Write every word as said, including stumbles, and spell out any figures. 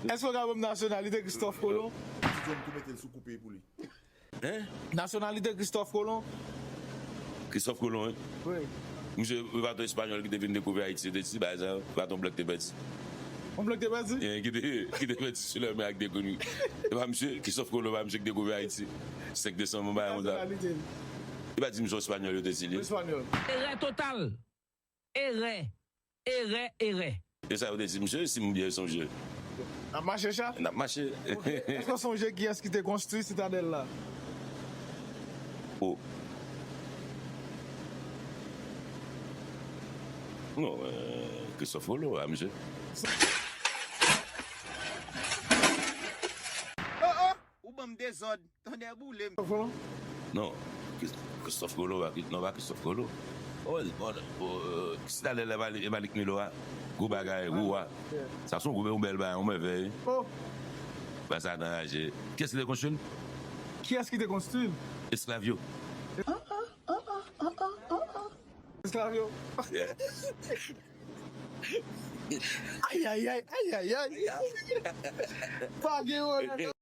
Èske w ka ban m nasyonalite Christophe Colomb? Ti John tou mete l sou koupe pou li. Hein? Nasyonalite Christophe Colomb? Christophe Colomb, wi. Wi. Misye, e pa t yon Espanyòl ki te vin dekouvri Ayiti, yo te di, bagay sa yo, e pa t yon blan ki te pèdi. Yon blan ki te pèdi? Ki te, ki te pèdi sou lanmè ak de kouni. E pa misye, Christophe Colomb, pa misye ki dekouvri Ayiti. Senk desanm, yon bagay konsa. Nasyonalite l? E pa di misye Espanyòl, yo te di li. Espanyòl. Erè total. Erè. Erè, erè. E sa yo te di misye, si m byen sonje. N ap mache, cha? N ap mache. Ok. Èske w sonje kiyès ki te konstwi Sitadèl la? Oh. Non, euh, Christophe Colomb, a, misye. Oh, oh, ou ban m dezòd. Tonnè boule m. Christophe Colomb? Non. Chris-, Christophe Colomb, pa Chris-, non, pa Christophe Colomb. Oh, bon, oh, euh, Sitadèl la, Malik, Malik Milo a. Gwo bagay, gwo a. Yeah. Sa se yon gwo, yon bèl bagay, yon mèvèy. Oh. Bagay sa anraje. Kiyès ki te konstwi l? Kiyès ki te konstwi l? Esklav yo. Esklav yo? Yeah. Ayayay, ayayay. Pa gen yon